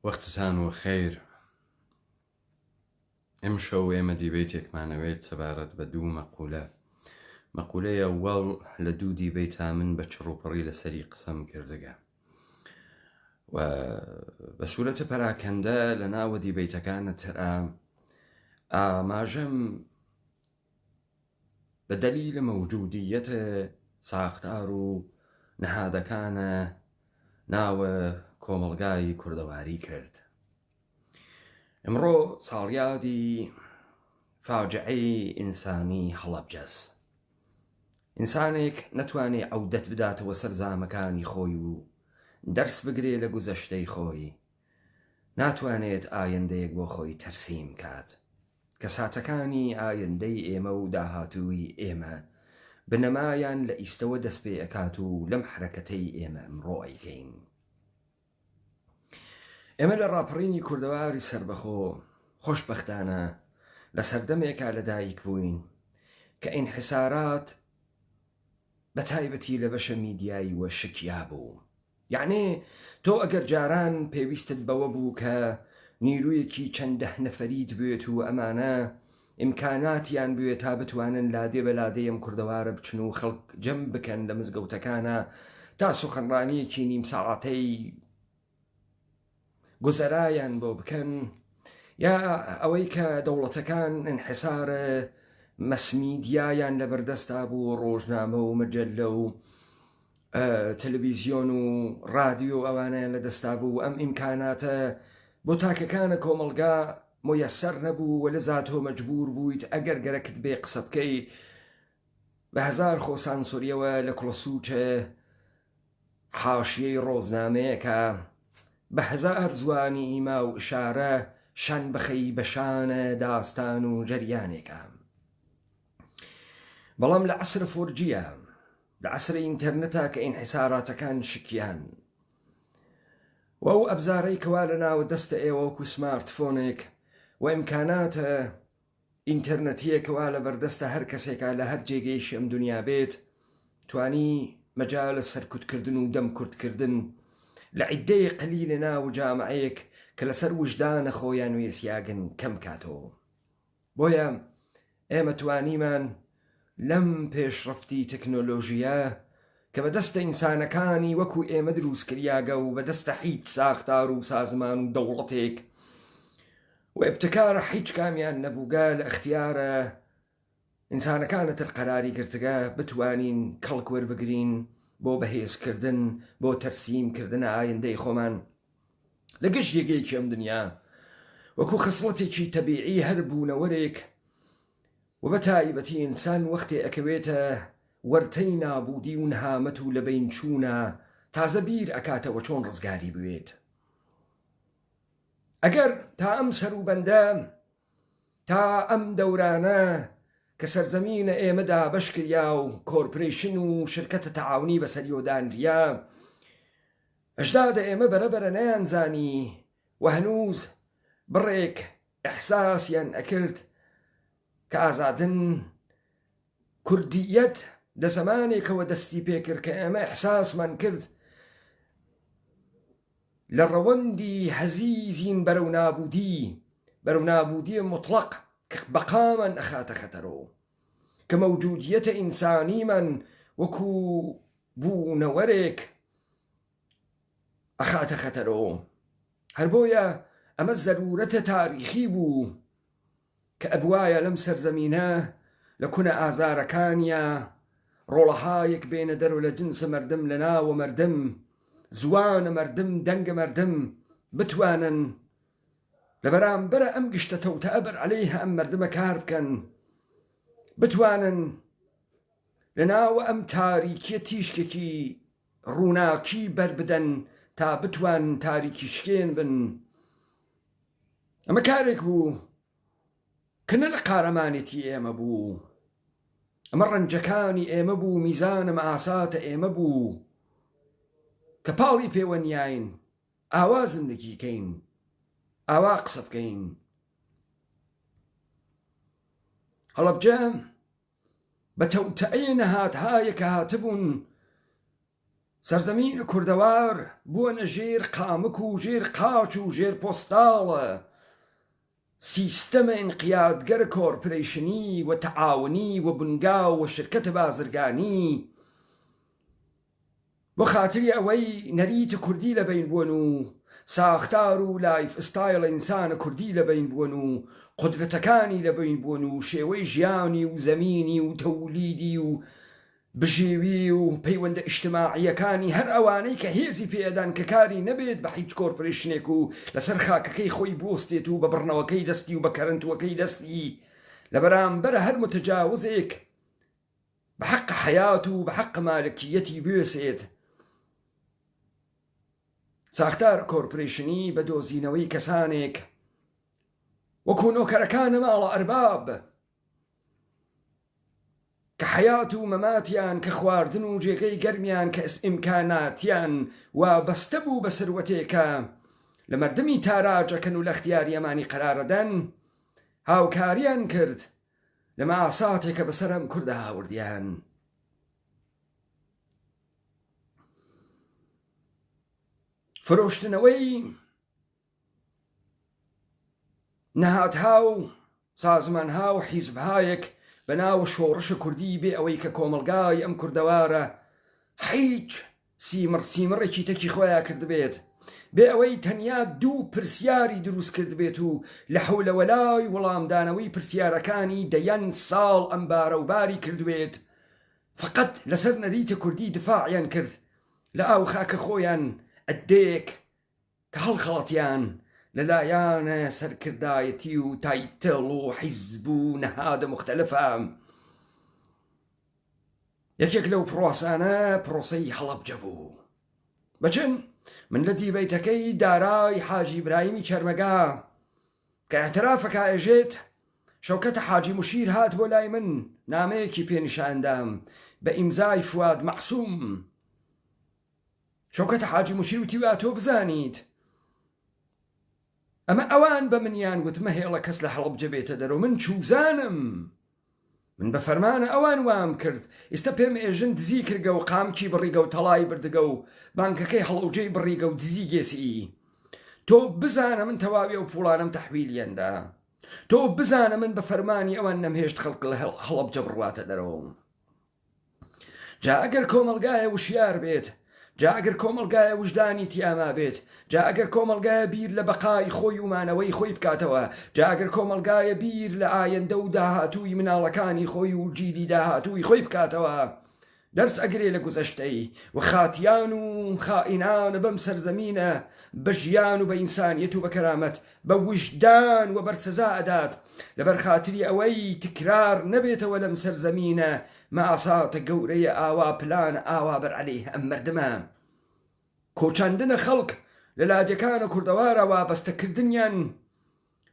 وەختتان وە خەیر. ئمشەو ئێمە دیبەیتێکمان ئەوێت سەبارەت بە دوو مەقولە. مەقولەی ئەوەڵ لە دوو دیبەیتا من بە چڕوپڕی لەسەری قسەم کردگە و بە سوورەتە پەراکەندە لە ناوە دیبەیتەکانە ترا ئاماژەم بە دەلیل مەوجودیەت ساختار و نەهادەکانە ناوە کۆمەڵگای کوردەواری کرد. ئمڕۆ ساڵیادی فاجعەی ئینسانی هەڵەبجەس. ئینسانێک نەتوانێ عەودەت بداتەوە سەر زامەکانی خۆی و دەرس بگرێ لە گوزەشتەی خۆی، ناتوانێت ئایندەیەک بۆ خۆی تەرسیم کات. کە ساتەکانی ئایندەی ئێمە و داهاتووی ئێمە بنەمایان لە ئیستەوە دەست پێ ئەکات و لەم حەرەکەتەی ئێمە ئەمڕۆ ئەیکەین. ئێمە لە ڕاپەڕینی کوردەواری سەربەخۆ خۆشبەختانە لە سەردەمێکا لە دایک بووین کە ئینحسارات بە تایبەتی لە بەشە میدیایی وە شکیا بوو. یەعنێ تۆ ئەگەر جاران پێویستت بەوە بوو کە نیرویەکی چەند دە نەفەریت بوێت و ئەمانە ئیمکاناتیان بوێ تا بتوانن لادێ بە لادێی ئەم کوردەوارە بچن و خەڵک جەم بکەن لە مزگەوتەکانا تا سوخەنڕانیەکی نیم سەعاتەی گوزەرایان بۆ بکەن یا ئەوەی کە دەوڵەتەکان انحسار مەسمیدیایان لەبەردەستا بوو ڕۆژنامە و مەجەلە و تەلەڤیزیۆن و ڕادیۆ و ئەوانەیان لە دەستا بوو ئەم ئیمکاناتە بۆ تاکەکانە کۆمەڵگا مۆیەسەر نەبوو و لەزا تۆ مەجبور بوویت ئەگەر گەرەکت بێ قسە بکەی بە هەزار خۆ سانسۆریەوە لە کوڵەسوچە حاشیەی ڕۆزنامەیەکە بە هەزار زوانی ئیما و ئشارە شان بخەی بە شانە داستان و جەریانێکە بەڵام لە عەسر فۆرجیە لە عەسری ئینتەرنێتا کە ئینحیساراتەکان شکیان و ئەو ئەبزارەی کەوا لە ناوە دەستە ئێوە وەکو سمارتفۆنێک و ئیمکاناتە ئینتەرنێتیە کەوا لە بەردەستە هەر کەسێکا لە هەر جێگەیەکی ئەم دنیا بێت توانی مەجالە سەرکوتکردن و دەم کورتکردن لە عیدەیە قەلیلە ناو جامعەیەک کە لەسەر وژدانە خۆیان وێسیاگن کەم کاتەوە. بۆیە ئێمە توانیمان لەم پێشڕەفتی تەکنۆلۆژییە کە بە دەستە ئینسانەکانی وەکو ئێمە دروست کریاگە و بە دەستە حیچ ساختار و سازمان و دەوڵەتێک و ئبتکارە حیچ کامیان نەبووگە لە ئختیارە ئینسانەکانە تر قەراری گرتگە بتوانین کەڵک وەربگرین بۆ بەهێزکردن بۆ تەرسیم کردنە ئایندەی خۆمان لە گشت جێگەیەکی ئەم دنیا وەکو خەسڵەتێکی تەبیعی هەر بوونەوەرێک و بە تایبەتی ئینسان وەختێ ئەکەوێتە وەرتەی نابوودی و نەهامەت و لەبەین چوونە تازە بیر ئەکاتەوە چۆن ڕزگاری بوێت ئەگەر تا ئەم سەروبەندە تا ئەم دەورانە کە سەرزەمینە ئێمە دابەش کریا و کۆرپرەیشن و شرکەتە تەعاونی بەسەریۆ دانریا ئەژدادە ئێمە بەرە بەرە نەیانزانی و هەنووز بڕێک ئیحساسیان ئەکرد کە ئازادن کوردییەت لە زەمانێکەوە دەستی پێکرد کە ئێمە ئیحساسمان کرد لە ڕەوەندی هەزیزین بەرەو نابودی بەرەو نابودی موتڵەق کە بەقامان ئەخاتە خەتەرۆ کە مەوجودیەتە ئینسانیمان وەکو بوونەوەرێک ئەخاتە خەتەرۆ هەر بۆیە ئەمە زەرورەتە تاریخی بوو کە ئەبوایە لەم سەرزەمینە لە کونە ئازارەکانیا ڕۆڵەهایەک بێنە دەرو لە جنسە مەردم لە ناوە مەردم زوانە مەردم دەنگە مەردم بتوانن لە بەرامبەرە ئەم گشتە تەوتەئە بەر عەلەیه ئەم مەردمە کار بکەن بتوانن لە ناوە ئەم تاریکیە تیشکێکی ڕووناکی بەر بدەن تا بتوانن تاریکی شکێن بن ئەمە کارێک بوو کە نە لە قارەمانێتی ئێمە بوو، ئەمە ڕەنجەکانی ئێمە بوو، میزانە مەئاساتە ئێمە بوو کە پاڵی پێوە نیاین ئاوا زندگی کەین، ئاوا قسە بکەین. هەڵەبجە بە تەوتەئەی نەهاتهایە کە هاتبوون. سەرزەمین کوردەوار بووەنە ژێر قامک و ژێر قاچ و ژێر پۆستاڵە سیستەمە ئینقیادگەر کۆرپرەیشنی و تەعاونی و بنگا و شرکەت بازرگانی بۆ خاتری ئەوەی نەریت کوردی لە بەین بوەن و ساختار و life style ئینسان کوردی لە بەین بوەن و قودرەتەکانی لە بەین بوەن و شێوەی ژیانی و زەمینی و تەولیدی و بژێوی و پەیوەندە ئیجتماعییەکانی هەر ئەوانەی کە هێزی پێ ئەدان کە کاری نەبێت بە حیچ corporation ێک و لەسەر خاکەکەی خۆی بوەستێت و بە بڕنەوەکەی دەستی و بە کەرەنتووەکەی دەستی لە بەرامبەر هەر متجاوزێک بە حەق حەیات و بە حەق مالکیەتی بوێسێت. ساختار corporation ی بە دۆزینەوەی کەسانێک وەکو نۆکەرەکانە ماڵە ئەرباب کە حەیات و مەماتیان، کە خواردن و جێگەی گەرمیان، کە ئیمکاناتیان وابەستە بوو بە سروەتێکە لە مەردمی تاراج ئەکەن و لە ئەختیاری ئەمانی قەرارەدەن، هاوکاریان کرد لە ماساتێکە بەسەر ئەم کوردە هاوردیان. فرۆشتنەوەی نهادها و سازمانها و حیزبهایەک بە ناو شۆڕش کوردی بێ ئەوەی کە کۆمەڵگای ئەم کوردەوارە حیچ سیمڕ سیمڕێکی تەکی خۆیا کردبێت، بێ ئەوەی تەنیا دوو پرسیاری دروست کردبێت و لە حەولەوەلای وڵامدانەوەی پرسیارەکانی دەیان ساڵ ئەمبارەوباری کردبێت، فەقەت لەسەر نەریتە کوردی دفاعیان کرد لە ئاو خاکە خۆیان عدەیەک کە هەڵخەڵەتیان لە لایانە سەرکردایەتی و title و حیزب و نهادە موختەلفە. یەکێک لەو پڕۆسانە پڕۆسەی هەڵەبجە بوو. بچن من لە debate ەکەی دارای حاجی ئیبراهیمی چەرمەگا کە ئیعترافەکە ئێژێت شەوکەتە حاجی مشیر هات بۆ لای من نامەیەکی پێ نیشاندام بە ئیمزای فواد مەعسوم شەوکەت حاجی مشیر وتی وا تۆ بزانیت ئەمە ئەوان بە منیان وت مەهێڵە کەس لە هەڵەبجە بێتە دەرەوە من چوزانم من بە فەرمانە ئەوان وام کرد ئیستە پێم ئێژن دزی کردگە و قامکی بڕیگە و تەڵای بردگە و بانکەکەی هەڵەوجەی بڕیگە و دزی گێسی تۆ بزانە من تەواوی ئەو پوڵانەم تەحویلیان دا تۆ بزانە من بە فەرمانی ئەوان نەمهێشت خەڵک لە هەڵەبجە بڕواتە دەرەوە. جا ئەگەر کۆمەڵگایە وشیار بێت، جا ئەگەر کۆمەڵگایە وژدانی تیا مابێت، جا ئەگەر کۆمەڵگایە بیر لە بەقای خۆی و مانەوەی خۆی بکاتەوە، جا ئەگەر کۆمەڵگایە بیر لە ئایەندە و داهاتووی مناڵەکانی خۆی و جیلی داهاتووی خۆی بکاتەوە، دەرس ئەگرێ لە گوزەشتەی و خاتیان و خائینان بەم سەرزەمینە بە ژیان و بە ئینسانیەت و بە کەرامەت بە وژدان وەبەر سزا ئەدات لەبەر خاتری ئەوەی تکرار نەبێتەوە لەم سەرزەمینە ماساتە گەورەیە ئاوا پلان ئاوا بەر عەلەیه ئەم مەردمە کۆچاندنە خەڵک لە لادێکانە کوردەوارە وابەستە کردنیان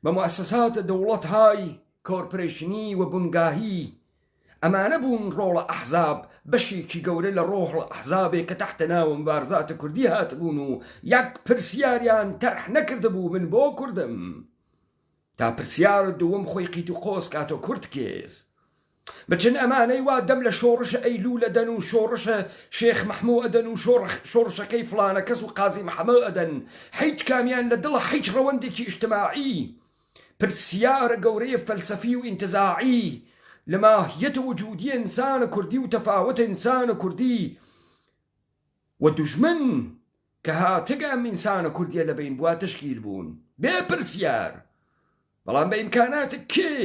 بە موئەسەساتە دەوڵەت های corporation ی و بونگاهی ئەمانە بوون ڕۆڵە ئەحزاب بەشێکی گەورە لە ڕۆڵە ئەحزابێک کە تەحتە ناو مبارزات کوردی هاتبوون و یەک پرسیاریان تەرح نەکردبوو من بۆ کوردم تا پرسیار دووەم خۆی قیت و قۆز کاتۆ کورد کێس بچن ئەمانەی وا دەم لە شۆڕش ئەیلوول ئەدەن و شۆڕشە شێخ مەحموو ئەدەن و شۆڕشەکەی فڵانە کەس و قازی محەمە ئەدەن حیچ کامیان لە دڵە حیچ ڕەوەندێکی ئیجتماعی پرسیارە گەورەیە فەلسەفی و ئینتزاعی لە ماهیەت وجودی ئینسان کوردی و تەفاوت ئینسان کوردی و دوژمن کە هاتگە ئەم ئینسانە کوردیە لە بەین بوا تەشکیل بوون بێ پرسیار بەڵام بە ئیمکانات کێ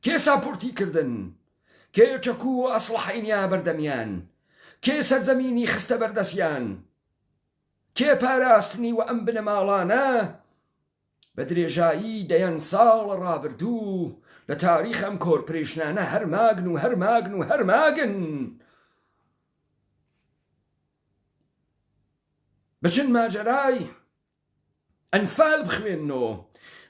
کێ support ی کردن؟ کێ چەک و ئەسڵەحەی نیا بەردەمیان؟ کێ سەرزەمینی خستە بەردەستیان؟ کێ پاراستنی وە ئەم بنەماڵانە بە درێژایی دەیان ساڵ ڕابردوو لە تاریخ ئەم corporation انە هەر ماگن و هەر ماگن و هەر ماگن بچن ماجەرای ئەنفال بخوێننۆ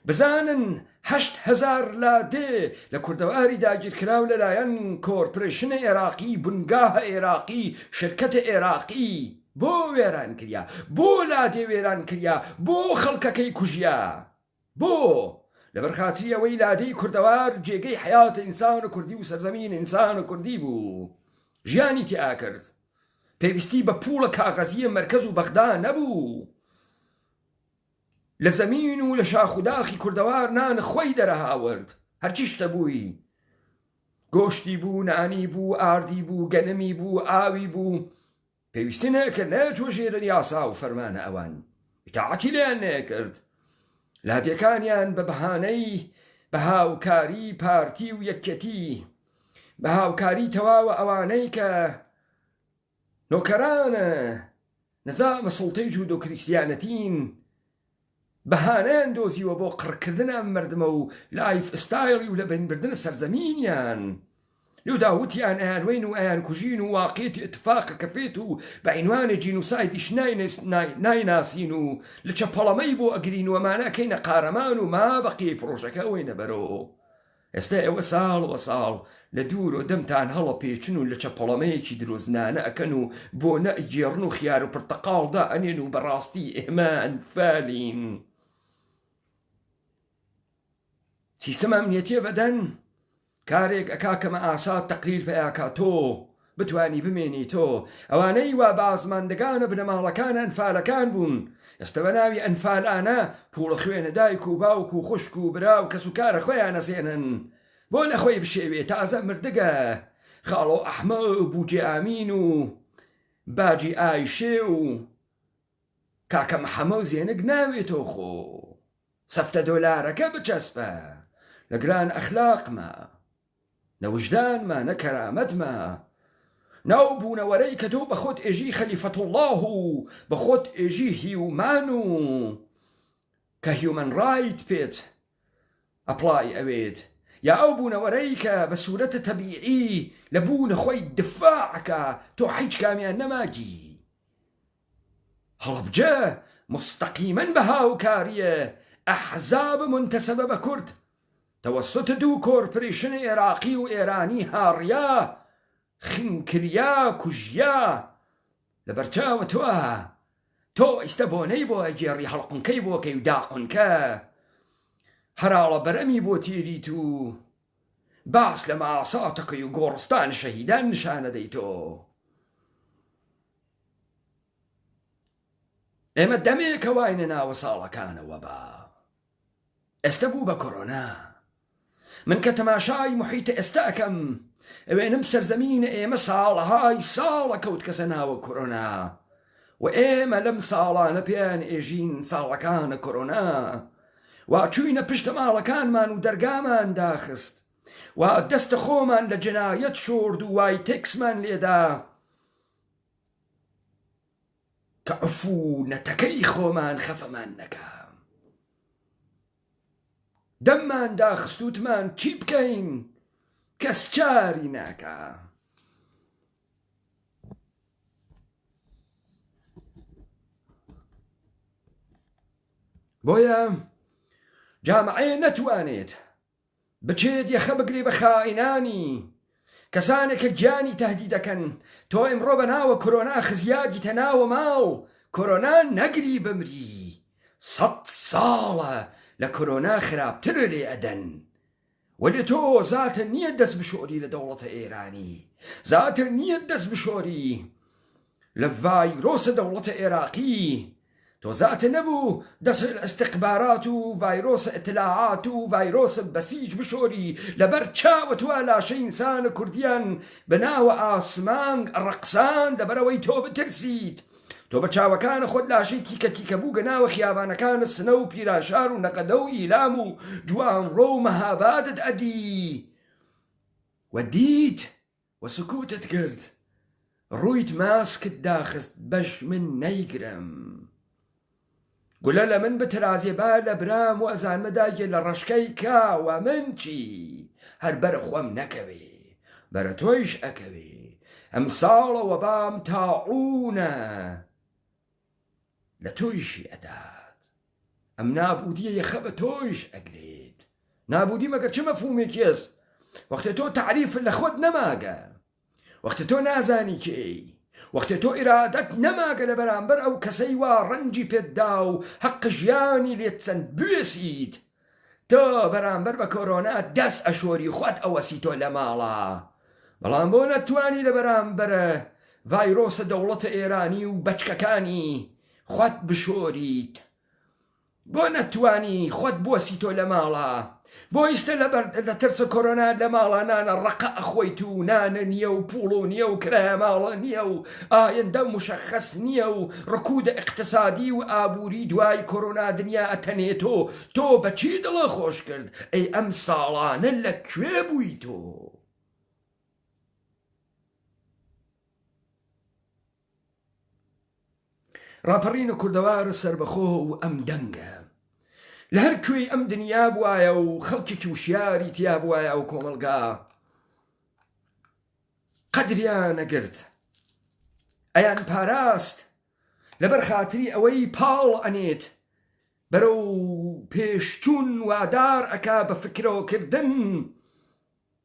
بزانن 8000 لادێ لە کوردەواری داگیرکراو لەلایەن corporation ە ئێراقی بنگاهە ئێراقی شرکەتە ئێراقی بۆ وێران کریا بۆ لادێ وێران کریا بۆ خەڵکەکەی کوژیا بۆ لەبەر خاتری ئەوەی لادێی کوردەوار جێگەی حەیات ئینسان کوردی و سەرزەمین ئینسان کوردی بوو ژیانی تیا کرد. پێویستی بە پووڵە کاغەزییە مەرکەز و بەغدا نەبوو. لە زەمین و لە شاخ و داخی کوردەوار نان خوەی دەرەهاورد، هەرچی شتە بووی. گۆشتی بوو، نانی بوو، ئاردی بوو، گەنمی بوو، ئاوی بوو، پێویستی نەکرد نەچووە ژێر یاسا و فەرمانە ئەوان، ئیتاعەتی لێیان نەکرد. لادێکانیان بە بەهانەی بە هاوکاری پارتی و یەکیەتی، بە هاوکاری تەواوە ئەوانەی کە نۆکەرانە نزامە سوڵتەی جوودۆ کریستیانەتین، بەهانەیان دۆزیوە بۆ قڕکردن ئەم مەردمە و life style ی و لەبەینبردنە سەرزەمینیان. لەودا وتیان ئەیانوەین و ئەیانکوژین و واقیەتی ئیتفاق ئەکەفێت و بە عینوانی جینوسایدیش نایناسین و لچە پەڵەمەی بۆ ئەگرین و ئەمانە ئەکەینە قارەمان و ما بەقیەی پڕۆژەکە ئەوەینە بەرۆ. ئێستا ئێوە ساڵ وە ساڵ لە دوورۆ دەمتان هەڵەپێچن و لچە پەڵەمەیەکی درۆزنانە ئەکەن و بۆنە ئەگێڕن و خیار و پرتەقاڵ دائەنێن و بەڕاستی ئێمە ئەنفالین. سیستەم ئەمنیەتیە بەدەن کارێک ئەکا کە مەئاسات تەقلیل پەیاکا تۆ بتوانی بمێنی تۆ ئەوانەی وا بازماندەگانە بنەماڵەکان ئەنفالەکان بوون ئێستا بە ناوی ئەنفالانە پوڵە خوێنە دایک و باوک و خوشک و برا و کەس و کارە خۆیان ئەسێنن بۆ لە خۆی بشێوێ تازە مردگە خاڵۆ ئەحمە و بوجێ ئامین و باجی ئایشێ و کاکە محەمە و زێنک ناوێتۆ خۆ سەفتە دۆلارەکە بچەسپە لە گران ئەخلاقما نە وژدانما نە کەرامەتما نە ئەو بوونەوەرەی کە تۆ بە خۆت ئێژی خەلیفەتوڵڵاه و بە خۆت ئێژی human و کە human right پێت apply ئەوێت یا ئەو بوونەوەرەی کە بە سوورەتە تەبیعی لە بوونە خۆی دفاع ئەکا تۆ حیچ کامیان نەماگی. هەڵەبجە موستەقیمەن بە هاوکاریێ ئەحزاب مونتەسەبە بە کورد تەوەسوت دوو corporation ئێراقی و ئێرانی هاڕیا خنکریا کوژیا لە بەرچاوە تۆ تۆ ئیستە بۆنەی بۆ ئەگێڕی هەڵقونکەی بۆ کەی و داقونکە هەراڵە بەرەمی بۆ تێریت و باس لە ماساتەکەی و گۆڕستان شەهیدان نیشانەدەی تۆ. ئێمە دەمێکە واینە ناوە ساڵەکانە وەبا ئێستە بوو بە کۆرۆنا من کە تەماشای محیتە ئێستا ئەکەم ئەوێنم سەرزەمینە ئێمە ساڵەهای ساڵە کەوت کەسە ناوە کۆرۆنا و ئێمە لەم ساڵانە پێیان ئێژین ساڵەکانە کۆرۆنا وا چوینە پشتە ماڵەکانمان و دەرگامان داخست وا دەستە خۆمان لە جنایەت شۆرد و وای تێکسمان لێدا کە عفونەتەکەی خۆمان خەفەمان نەکا. دەممان داخست وتمان چی بکەین کەس چاری ناکا. بۆیە جامعەیە نەتوانێت بچێت یەخە بگرێ بە خائینانی کەسانێک کە گیانی تەهدیدەکەن تۆ ئیمڕۆ بە ناوە کۆرۆنا خزیاگیتە ناوە ماڵ کۆرۆنا نەگری بمری سەت ساڵە لە کۆرۆنا خراپتر لێ ئەدەن وەلێ تۆ زاتە نییە دەست بشۆری لە دەوڵەتە ئێرانی زاتە نییە دەست بشۆری لە ڤایرۆسە دەوڵەتە ئێراقی تۆ زاتە نەبوو دەس ئستقبارات و ڤایرۆسە ئتلاعات و ڤایرۆسە بەسیج بشۆری لەبەر چاوت وا لاشەی ئینسانە کوردیان بە ناوە ئاسمانگ ئەڕەقسان لەبەرئەوەی تۆ بترسیت تۆ بە چاوەکانە خۆت لاشەی تیکە تیکە بووگە ناوە خیابانەکانە سنە و پیرانشار و نەغەدە و ئیلام و جوانڕۆ و مەهابادت ئەدی و دیت و سکوتت کرد ڕوویت ماسکت داخست بەش من نەیگرم گولە لە من بترازێ با لە برام و ئەزانمە داگێ لە ڕەشکەی کا وە من چی هەر بەرە خۆم نەکەوێ بەرە تۆیش ئەکەوێ ئەم ساڵە وەبام تاعونە لە تۆیشی ئەدات ئەم نابودیە یەخە بە تۆیش ئەگرێت نابودی مەگەر چ مەفهومێکیەس وەختێ تۆ تەعریف لە خۆت نەماگە وەختێ تۆ نازانی کێی وەختێ تۆ ئیرادەت نەماگە لە بەرامبەر ئەو کەسەی وا ڕەنجی پێت دا و هەق ژیانی لێت چەند بوێسیت تۆ بەرامبەر بە کۆرۆنا دەس ئەشۆری خۆت ئەوەسی تۆ لە ماڵا بەڵام بۆ نەتوانی لە بەرامبەر. ڤایرۆسە دەوڵەتە ئێرانی و بەچکەکانی خۆت بشۆریت؟ بۆ نەتوانی خۆت بوەسیتۆ لە ماڵا؟ بۆ ئیستە لەبەر لە ترسە کۆرۆنا لە ماڵا نانە ڕەقە ئەخۆیت و نانە نییە و پوڵ و نییە و کرایە ماڵە نییە و ئایندە مشەخەس نییە و ڕکودە ئیقتسادی و ئابووری دوای کۆرۆنا دنیا ئەتەنێتۆ تۆ بە چی دڵە خۆش کرد ئەی ئەم ساڵانە لە کوێ بووی تۆ؟ ڕاپەڕینە کوردەوارە سەربەخۆ و ئەم دەنگە لە هەر کوێی ئەم دنیا بوایە و خەڵکێکی وشیاری تیا بوایە ئەو کۆمەڵگا قەدریان ئەگرت ئەیان پاراست لەبەر خاتری ئەوەی پاڵ ئەنێت بەرەو پێشچوون وادار ئەکا بە فکرەوەکردن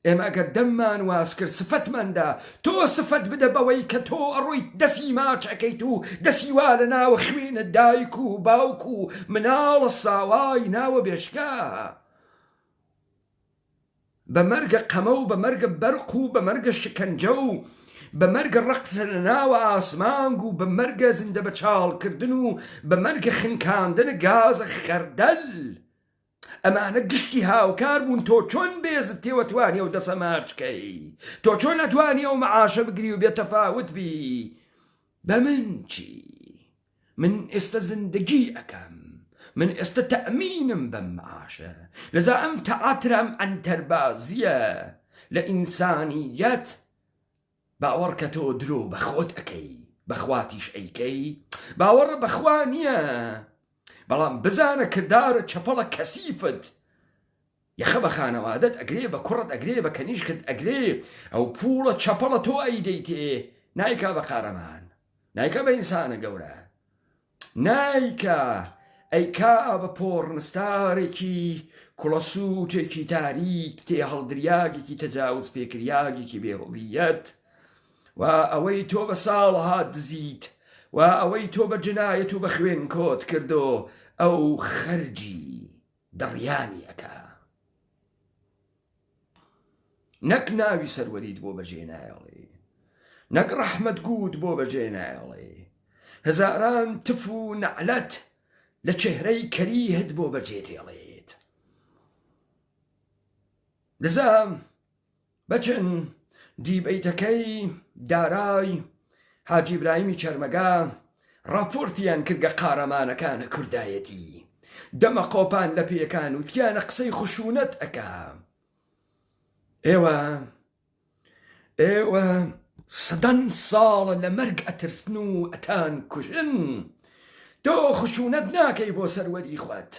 ئێمە ئەگەر دەممان واز کرد سفەتمان دا، تۆ سفەت بدە بەوەی کە تۆ ئەڕۆیت دەسی ماچ ئەکەیت و دەسی وا لە ناوە خوێنە دایک و باوک و مناڵە ساوای ناوە بێشکە بە مەرگە قەمە و بە مەرگە بەرق و بە مەرگە شکەنجە و بە مەرگە ڕەقسە لە ناوە ئاسمانگ و بە مەرگە زیندە بە چاڵ کردن و بە مەرگە خنکاندنە گازە خەردەل. ئەمانە گشتی هاوکار بوون تۆ چۆن بێزت تێوە توانی ئەو دەسە ماچ کەی تۆ چۆن ئەتوانی ئەو مەعاشە بگری و بێ تەفاوت بی بە من چی من ئێستا زندگی ئەکەم من ئێستا تەئمینم بەم مەعاشە لەزا ئەم تەعاترە ئەم عەنتەربازیە لە ئینسانیەت باوەڕکە تۆ درۆ بە خۆت ئەکەی بە خواتیش ئەیکەی باوەڕە بە خوا نییە بەڵام بزانە کردارە چەپەڵە کەسیفت یەخە بە خانەوادەت ئەگرێ بە کوڕت ئەگرێ بە کەنیشکت ئەگرێ ئەو پوڵە چەپەڵە تۆ ئەیدەیتێ نایکا بە قارەمان نایکا بە ئینسانە گەورە نایکا ئەیکا بە پۆڕنستارێکی کوڵەسووچێکی تاریک تێهەڵدریاگێکی تەجاوز پێکریاگێکی بێ هۆڤیەت و ئەوەی تۆ بە ساڵەها دزیت و ئەوەی تۆ بە جنایەت و بە خوێن کۆت کردۆ ئەو خەرجی دڕیانی ئەکا. نەک ناوی سەروەریت بۆ بەجێ نایەڵێ، نەک ڕەحمەت گووت بۆ بەجێ نایەڵێ، هەزاران تف و نەعلەت لە چێهرەی کەریهت بۆ بەجێ دێڵێت. دزە بچن دیبەیتەکەی دارای حاجی ئیبراهیمی چەرمەگا ڕاپۆرتیان کردگە قارەمانەکانە کوردایەتی دەمە قۆپان لە پێکان و تیانە قسەی خشونەت ئەکا ئێوە ئێوە سەدان ساڵە لە مەرگ ئەترسن و ئەتان کوژن تۆ خشونەت ناکەی بۆ سەروەری خوت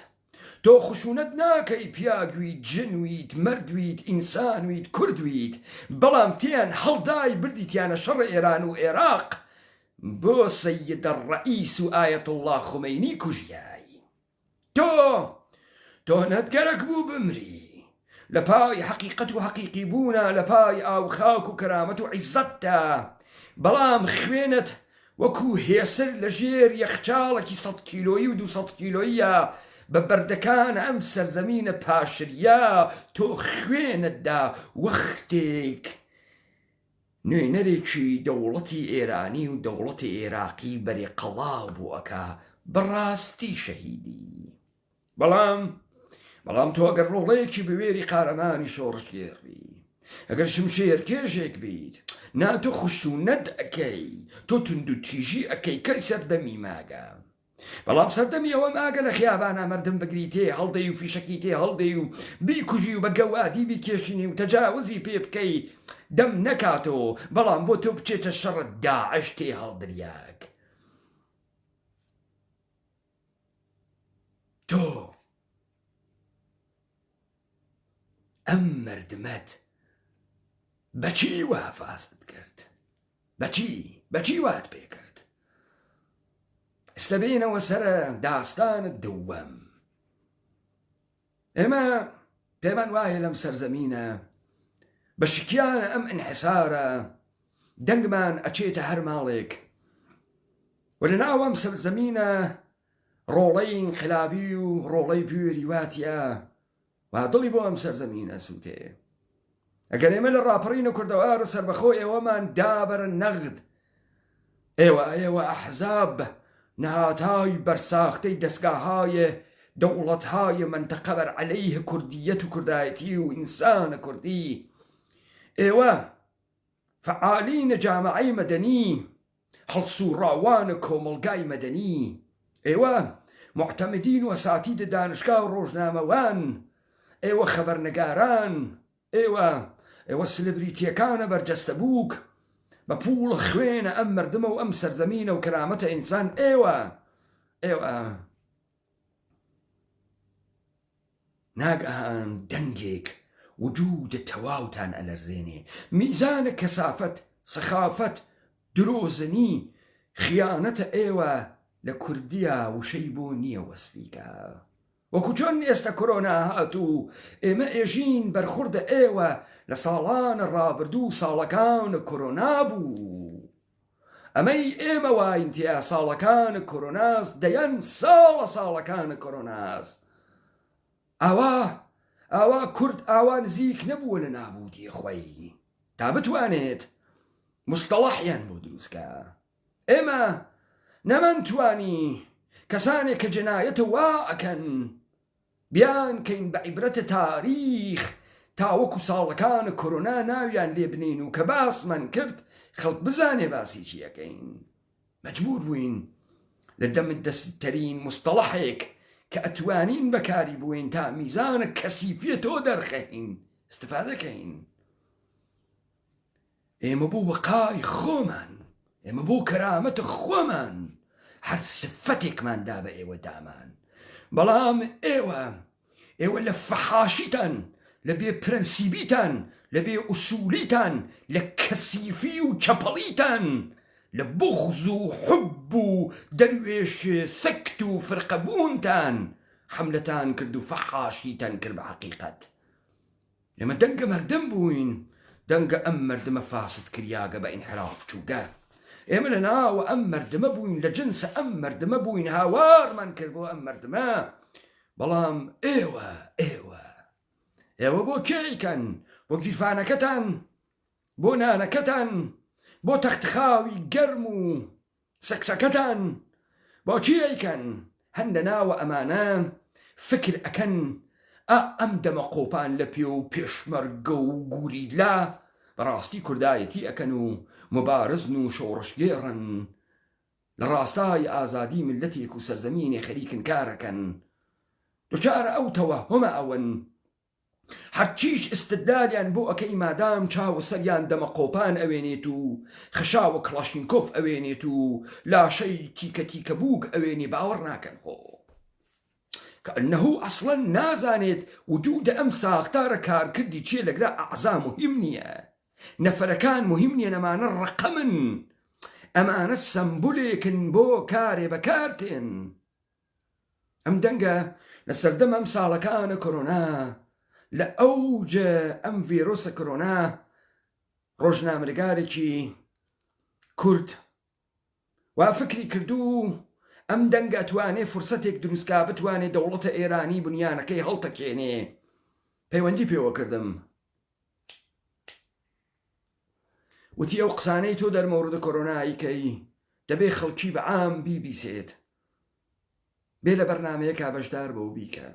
تۆ خشونەت ناکەی پیاگویت ژنویت مەردویت ئینسانویت کوردویت بەڵام تێیان هەڵدای بردیتیانە شەڕ ئێران و ئێراق بۆ سەیدە ڕەئیس و ئایەتوڵڵا خومەینی کوژیای تۆ تۆ نەت گەرەک بوو بمری لە پای حەقیقەت و حەقیقی بوونا لە پای ئاو خاک و کەرامەت و عیزەتتا بەڵام خوێنت وەکو هێسر لە ژێر یەخچاڵێکی سەد کیلۆیی و 200 کیلۆییە بە بەردەکان ئەم سەرزەمینە پاشریا تۆ خوێنت دا وەختێک نوێنەرێکی دەوڵەتی ئێرانی و دەوڵەتی ئێراقی بەرێ قەڵاو بۆ ئەکا بەڕاستی شەهیدی بەڵام بەڵام تۆ ئەگەر ڕۆڵەیەکی بوێری قارەمانی شۆڕشگێڕ بی ئەگەر شمشێرکێشێک بیت نا تۆ خشونەت ئەکەی تۆ توندوتیژی ئەکەی کەی سەردەمی ماگە بەڵام سەردەمی ئەوە ماگە لە خیابانا مەردم بگری تێ هەڵدەی و فیشەکی تێ هەڵدەی و بیکوژی و بە گەوادی بیکێشینی و تەجاوزی پێ بکەی دەم نەکاتەوە بەڵام بۆ تۆ بچێتە شەڕت داعش تێ هەڵدریاگ تۆ ئەم مردمەت بەچی وا فاسد کرد بەچی بەچی وات پێ کرد ئێستا بێنەوە سەرە داستانە دووەم ئێمە پێمان وایە لەم سەرزەمینە بە شکیانە ئەم ئینحسارە دەنگمان ئەچێتە هەر ماڵێک و لە ناو ئەم سەرزەمینە ڕۆڵەی ئینقلابی و ڕۆڵەی بوێری واتە وا دڵی بۆ ئەم سەرزەمینە سووتێ ئەگەر ئێمە لە ڕاپەڕینە کوردەوارە سەربەخۆ ئێوەمان دابەرە نەغد. ئێوە ئێوە ئەحزاب نهادهای بەرساختەی دەستگاهای دەوڵەتهای مەنتەقە بەر عەلەیه کوردیەت و کوردایەتی و ئینسان کوردی ئێوە فەعالین جامعەی مەدەنی هەڵسوڕاوان کۆمەڵگای مەدەنی ئێوە موعتەمدین و ئەساتید دانشگا و ڕۆژنامەوان ئێوە خەبەرنگاران ئێوە ئێوە سلبریتیەکانە بەرجەستە بووک بە پووڵ خوێنە ئەم مردمە و ئەم سەرزەمینە و کەرامەتە ئینسان ئێوە ئێوە ناگەهان دەنگێک وجودە تەواوتان ئەلەرزێنێ میزانە کەسافەت سەخافەت درۆزنی خیانەتە ئێوە لە کوردیا وشەی بۆ نییە وەسفی کە. وەکو چۆن ئێستە کۆرۆنا هات و ئێمە ئێژین بەرخوردە ئێوە لە ساڵانە ڕابردوو ساڵەکان کۆرۆنا بوو ئەمەی ئێمە واین تیا ساڵەکان کۆرۆناس دەیان ساڵە ساڵەکان کۆرۆناس ئاوا ئاوا کورد ئاوا نزیک نەبووە لە نابودی خۆی تا بتوانێت مستەڵەحیان بۆ دروستکە ئێمە نەمانتوانی کەسانێک کە جەنایەتە وا ئەکەن بیانکەین بە عیبرەتە تاریخ تا وەکو ساڵەکان کۆرۆنا ناویان لێ بنێین و کە باسمان کرد خەڵک بزانێ باسی چی ئەکەین مەجبور بووین لە دەم دەستترین مستەڵەحێک کە ئەتوانین بەکاری بووین تا میزانە کەسیفیە تۆ دەرخەین استفادە کەین. ئێمە بۆ بەقای خۆمان، ئێمە بۆ کەرامەت خۆمان هەر سفەتێکمان دا بە ئێوە دامان، بەڵام ئێوە، ئێوە لە فەحاشیتان، لە بێ پرەنسیبیتان، لە بێ ئوسولیتان، لە کەسیفی و چەپەڵیتان، لە بوغز و حوب و دەروێش سەکت و فرقە بوونتان حەملەتان کرد و فەحاشیتان کرد بە حەقیقەت. ئێمە دەنگە مەردم بووین، دەنگە ئەم مەردمە فاسد کریاگە بە ئینحراف چووگە. ئێمە لە ناو ئەم مەردمە بووین، لە جنس ئەم مەردمە بووین، هاوارمان کرد بۆ ئەم مەردمە. بەڵام ئێوە، ئێوە، ئێوە بۆ کێ ئەیکەن؟ بۆ گیرفانەکەتان؟ بۆ نانەکەتان؟ بۆ تەختخاوی گەرم و سەکسەکەتان بۆچی ئەیکەن هەن لە ناوە ئەمانە فکر ئەکەن ئا ئەم دەمە قۆپان لە پێ و پێشمەرگە و گوریلا بەڕاستی کوردایەتی ئەکەن و موبارزن و شۆڕشگێڕن لە ڕاستای ئازادی میللەتێک و سەرزەمینێ خەریکن کارەکەن دوچارە ئەو تەوەهومە ئەون هەرچیش ئیستدلالیان بۆ ئەکەی مادام چاو و سەریان دەمە قۆپان ئەوێنێت و خەشاوە کڵاشینکۆف ئەوێنێت و لاشەی تیکە تیکە بووک ئەوێنێ باوەڕ ناکەن خۆ کەئەنەهو ئەسڵەن نازانێت وجودە ئەم ساختارە کارکردی چیە لەگرا ئەعزا موهیم نیە نەفەرەکان موهیم نیە ئەمانە ڕەقەمن ئەمانە سەمبولێکن بۆ کارێ بەکار تێن. ئەم دەنگە لە سەردەم ئەم ساڵەکانە کۆرۆنا لە ئەوج ئەم ڤیرۆسە کۆرۆنا ڕۆژنامەنگارێکی کورد وا فکری کردو ئەم دەنگە ئەتوانێ فرسەتێک دروستکا بتوانێ دەوڵەتە ئێرانی بنیانەکەی هەڵتەکێنێ پەیوەندی پێوە کردم وتی ئەو قسانەی تۆ دەرمەوردە کۆرۆنایی کەی دەبێ خەڵکی بە عام بیبیسێت بێ لە بەرنامەیەکا بەشدار بە و بیکە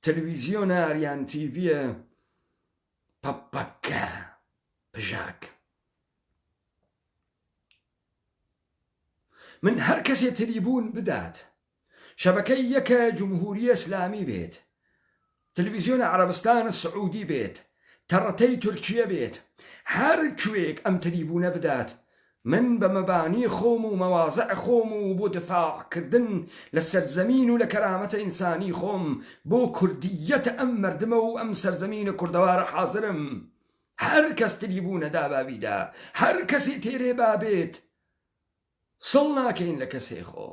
تەلویزیۆنە ئاریان تیڤیە پەپەکە پژاک من هەر کەسێ تریبوون بدات شەبەکەی یەکە جمهوری ئسلامی بێت تلویزیۆن عەرەبستان سعودی بێت تەڕەتەی تورکیە بێت هەر کوێک ئەم تریبونە بدات من بە مەبانی خۆم و مەوازع خۆم و بۆ دفاع کردن لە سەرزەمین و لە کەرامەتە ئینسانی خۆم بۆ کوردیەتە ئەم مەردمە و ئەم سەرزەمینە کوردەوارە حازرم هەر کەس تریبونە دا با بیدا هەر کەسی تێرێ با بێت سڵ ناکەین لە کەسێ خۆ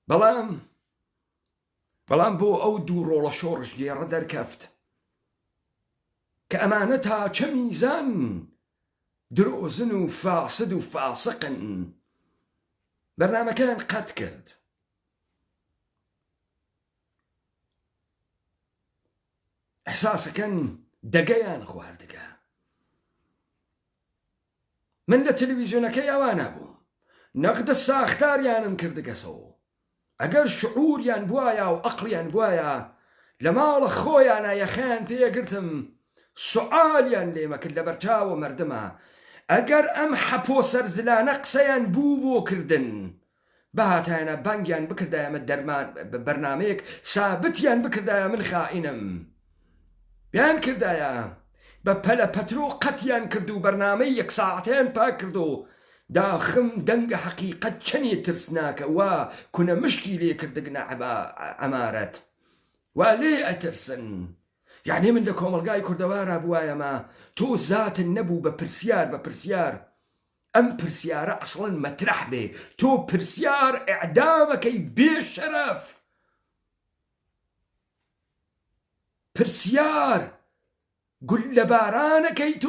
بەڵام بەڵام بۆ ئەو دوو ڕۆڵە شۆڕشگێڕە دەرکەفت کە ئەمانە تا چە میزان درۆزن و فاسد و فاسقن بەرنامەکەیان قەت کرد. ئیحساسەکەن دەگەیان خواردگە. من لە تلویزیۆنەکەی ئەوانە بووم نەقدە ساختاریانم کردگەسەو ئەگەر شعوریان بوایا و ئەقڵیان بوایا لە ماڵە خۆیانا یەخەیان پێ ئەگرتم سوعالیان لێمەکرد لەبەرچاوە مەردما ئەگەر ئەم حەپۆ سەرزلانە قسەیان بوو بۆ کردن بهاتایەنە بانگیان بکردایەمە دەرمان بەرنامەیەک سابتیان بکردایە من خائینم بیان کردایە بە پەلە پەترۆ قەتیان کرد و بەرنامەی یەک ساعەتەیان پاک کرد و داخم دەنگە حەقیقەت چەنێ ترسناکە وا کونە مشکی لێ کردگنە عەمارەت وا لێ ئەترسن یەعنی من لە کۆمەڵگای کوردەوارا بوایەمە تۆ زاتن نەبوو بە پرسیار بە پرسیار ئەم پرسیارە ئەسڵەن مەترەح بێ تۆ پرسیار ئیعدامەکەی بێ شەرەف پرسیار گوللەبارانەکەی تۆ.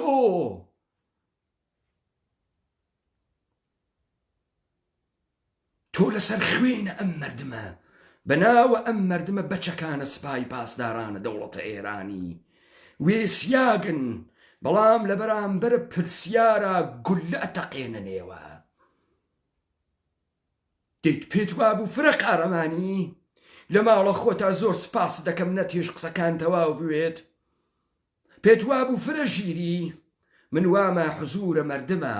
تۆ لەسەر خوێنە ئەم مەردمە بەناوە ئەم مەردمە بەچەکانە سپای پاسدارانە دەوڵەتە ئێرانی وێسیاگن بەڵام لە بەرامبەر پرسیارا گوللە ئەتەقێنە نێوە دەیت پێت وابوو فرە قارەمانی لە ماڵە خۆتا زۆر سپاست دەکەم نەتێش قسەکان تەواو بوێت پێت وابوو فرە ژیری؟ من وامە حزورە مەردمە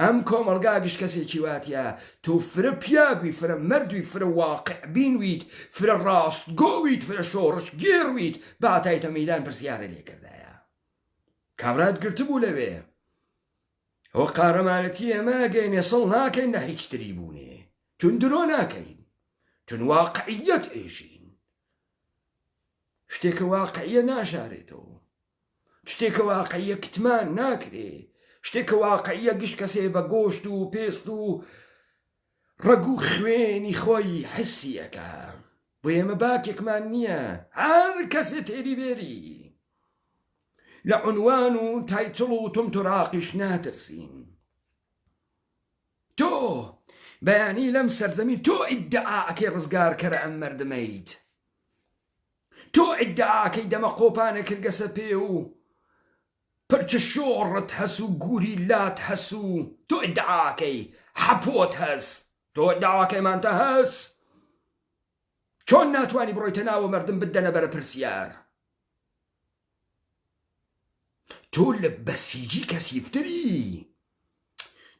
ئەم کۆمەڵگا گشت کەسێکی واتیە تۆ فرە پیاگوی فرە مەردوی فرە واقع بینویت فرە ڕاستگۆویت فرە شۆڕشگێڕویت باتایتە مەیدان پرسیارە لێکردایە کابرات گرتبوو لەوێ ئەوە قارەمانەتی ئێمە ئەگەینێ سڵ ناکەین لە هیچ تریبوونێ چون درۆ ناکەین چون واقعیەت ئێژین شتێکە واقعیە ناشارێتەوە شتێکە واقعیە کتمان ناکرێ شتێکە واقعیە گشت کەسێ بە گۆشت و پێست و ڕەگ و خوێنی خۆی حسیەکە بۆ ئێمە باکێکمان نییە هەر کەسێ تێری بێری لە عنوان و title و تمتراقیش ناترسین تۆ بەیانی لەم سەرزەمین تۆ ئیدعا ئەکەی ڕزگارکەرە ئەم مەردمەیت تۆ ئیدعاکەی دەمە قۆپانە کردگەسە پێ و پرچ شۆڕت هەس و گوریلات هەس و تۆ ئیدعاکەی حەپۆت هەس تۆ ئیدعاکەیمانتە هەس چۆن ناتوانی بڕۆیتە ناوە مردم بدەنە بەرە پرسیار تۆ لە بەسیجی کەسیفتری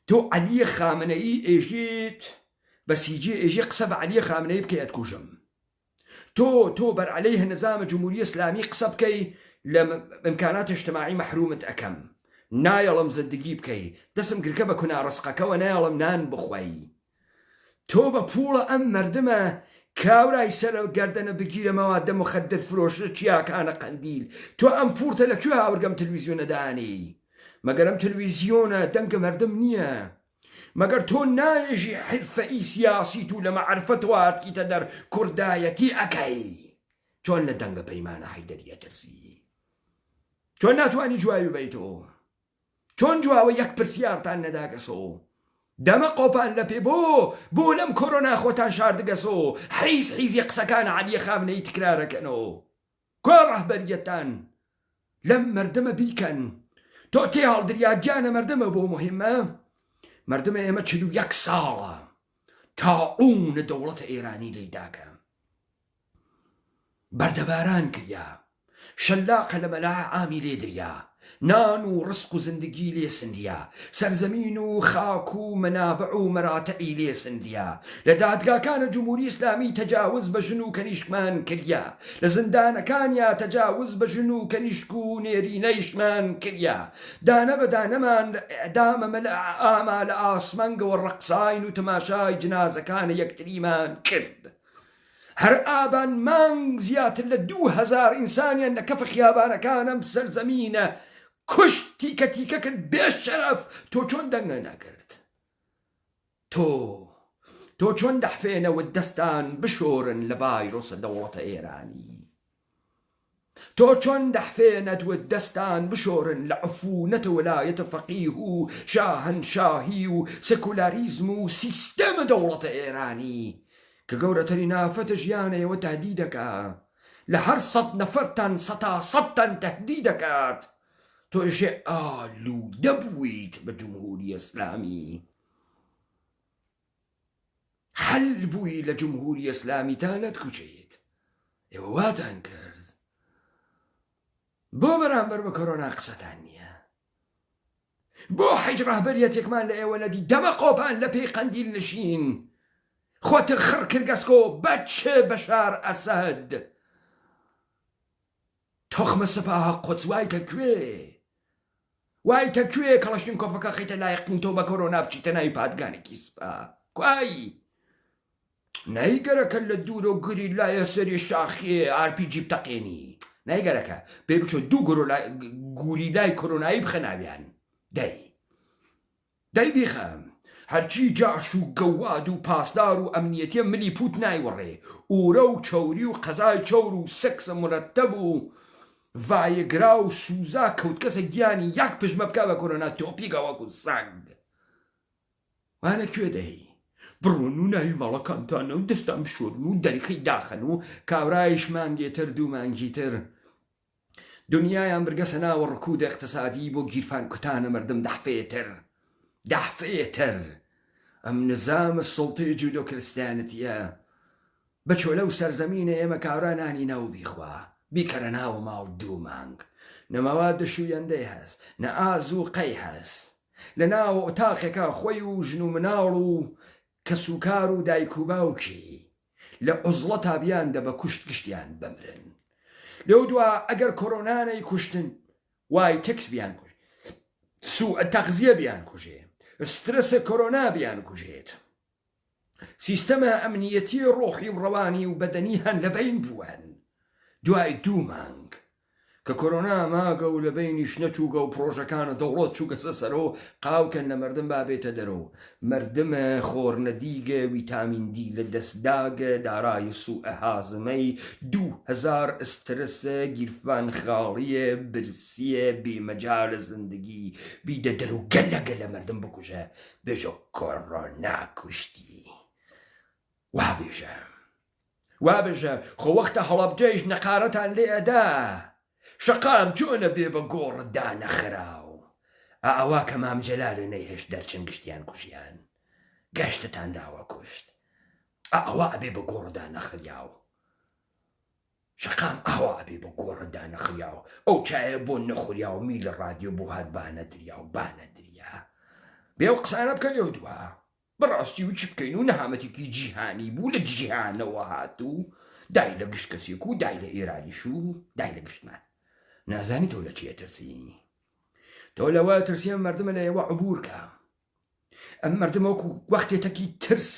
تۆ عەلیە خامنەیی ئێژێت بەسیجی ئێژێ قسە بە عەلیە خامنەیی بکەی ئەتکوژم تۆ تۆ بەر عەلەیه نظام جمهوری اسلامی قسە بکەی لە امکانات اجتماعی مەحرومت ئەکەم نایەڵم زندگی بکەی دەسم گرکە بە کونا ڕسقەکەوە نایەڵم نان بخۆی تۆ بە پوڵە ئەم مەردمە کاورای سەرە گەردەنە بگیرە مەوادە مخدر فرۆشە چیاکانە قەندیل تۆ ئەم پوڵتە لە کوێ هاورگەم تلویزیۆنە دانێی مەگەر ئەم تلویزیۆنە دەنگە مەردم نییە مەگەر تۆ نایەژی حرفەئی سیاسیت و لە مەعرفەتەوە هاتکیتە دەر کوردایەتی ئەکەی چۆن لە دەنگە پەیمانە حەیدەری ئەترسی چۆن ناتوانی جوابی بەیتەوە چۆن جواوە یەک پرسیارتان نەداگەسۆ دەمە قۆپان لە پێ بۆ بۆ لەم کۆرۆنا خۆتان شاردگەسۆ حیز حیزی قسەکان عەلیە خامنەیی تکرارەکەنۆ کوا ڕەهبەریەتان لەم مەردمە بیکەن تۆ تێ هەڵدریا گیانە مەردمە بۆ مهمە مەردمە ئێمە 41 ساڵە تاعون دەوڵەتە ئێرانی لێی داکە بەردەباران کریا، شەلاقە لە مەلا عامی لێ دریا، نان و ڕزق و زندگی لێ سنریا، سەرزەمین و خاک و مەنابع و مەراتعی لێ سنریا، لە دادگاکانە جمهوری ئیسلامی تەجاوز بە ژن و کەنیشکمان کریا، لە زندانەکانیا تەجاوز بە ژن و کەنیشک و نێرینەیشمان کریا، دانە بە دانەمان لە ئیعدامە مەلا عاما لە ئاسمانگەوە ڕەقساین و تەماشای جنازەکانە یەکتریمان کرد. هەر ئابان مانگ زیاتر لە 2000 ئینسانیان لە کەفە خیابانەکان ئەم سەرزەمینە کوشت تیکە تیکە کرد بێ شەرەف تۆ چۆن دەنگە نەکرد تۆ تۆ چۆن دەحفێنەوە دەستان بشۆرن لە ڤایرۆسە دەوڵەتە ئێرانی تۆ چۆن دەحفێنەت و دەستان بشۆرن لە عفونەت وەلایەت فەقیه و شاهەنشاهی و سکولاریزم و سیستەمە دەوڵەتە ئێرانی کە گەورەترین ئافەتە ژیانە ئێوە تەهدیدەکا لە هەر سەت نەفەرتان سەتا سەتتان تەهدیدەکات. تۆ ئێشێ ئالوودە بوویت بە جمهوری ئیسلامی. حەل بووی لە جمهوری ئیسلامی تا نەتکوژێت. ئێوە واتان کرد. بۆ بەرامبەر بە کۆرۆنا قسەتان نییە؟ بۆ حیچ ڕەهبەریەتێکمان لە ئێوە نەدی دەمە قۆپان لە پێی قەندیل نشین خۆت خڕ کردگەسکۆ بەچ بەشار ئەسەد تۆخمە سپاه قودس وایتە کوێ وایتە کوێ کەڵەشنکۆفەکە خەیتە لای قنتۆ بە کۆرۆنا بچیتە ناوی پادگانێکی سپا کوای نەیگەرەکە لە دوورۆ گوریلایە سەری شاخێ ئارپیجی بتەقێنی نەیگەرەکە بێ بچۆ دوو گوریلای کۆرۆنایی بخە ناویان دەی دەی بیخە هەرچی جاش و گەواد و پاسدار و ئەمنیەتیە ملی پوت نایوەڕێ ئورە و چەوری و قەزای چەور و سێکس مرەتەب و ڤایگرا و سوزا کەوتکەسە گیانی یەک پژمە بکا بە کۆرۆنا تۆپیگە وەکو سەگ وانە کوێ دەی بڕۆن و ناوی ماڵەکانتانە و دەستان بشۆرن و دەرکەی داخەن و کاورایش مانگێ تر دوو مانگی تر دنیایان برگەسە ناوە ڕکود اقتصادی بۆ گیرفان کوتانە مردم دەحفەیە تر دەحفەیە تر ئەم نزام سوڵتەی جودۆ کرستیانەتیە بچۆ لەو سەرزەمینە ئێمە کاورا نانی نەو بیخوا بیکەرە ناوە ماڵ دوو مانگ نە مەواد شویەندەی هەس نە ئاز و قەی هەس لە ناوە ئۆتاقێکا خۆی و ژن و مناڵ و کەسوکار و دایک و باوکی لە عوزڵەتا بیان دە بە کوشت گشتیان بمرن لەو دوا ئەگەر کۆرۆنا نەیکوشتن وای تکس بیان کوژ سوء تەغزیە بیان کوژێ سترس کۆرۆنا بیان کوژێت سیستەمە ئەمنیەتی ڕۆحی و ڕەوانی و بەدەنی هەن لە بەین بووەن دوای دوو مانگ کە کۆرۆنا ماگە و لە بەینیش نەچووگە و پڕۆژەکانە دەوڵەت چووگەسە سەرۆ قاوکەن لە مەردم با بێتە دەرۆ مەردمە خۆرنەدیگە ویتامین دی لە دەس داگە دارای سوء هازمەی 2000 ئسترسە گیرفان خاڵیە برسیە بێ مەجالە زندگی بیدە دەرو گەلە گەلە مەردم بکوژە بێژە کۆرۆنا کوشتی وا بێژە. وابژە خۆ وەختە هەڵەبجەیش نەقارەتان لێ ئەدا شەقام چۆنە بێ بە گۆڕ دانەخراو ئا ئەوا کە مام جەلالە نەیهێشت دەرچن گشتیان کوژیان گەشتتان داوە کوشت ئا ئەوا ئەبێ بە گۆڕ دانەخریاو شەقام ئاوا ئەبێ بە گۆڕ دانەخریاو ئەو چایە بۆ نەخوریاو میلە ڕادیۆ بۆ هات بانەدریاو بانەدریا بێ ئەو قسانە بکە لێو دوا بەڕاستی و چ بکەین و نەهامەتێکی جیهانی بوو لە جیهانەوە هات و دای لە گشت کەسێک و دای لە ئێرانیش و دای لە گشتمان. نازانی تۆ لە چی ئەترسی؟ تۆ لەوە ئەترسی ئەم مەردمە لە ئێوە عبور کە. ئەم مەردمە وەکو وەختێ تەکی ترس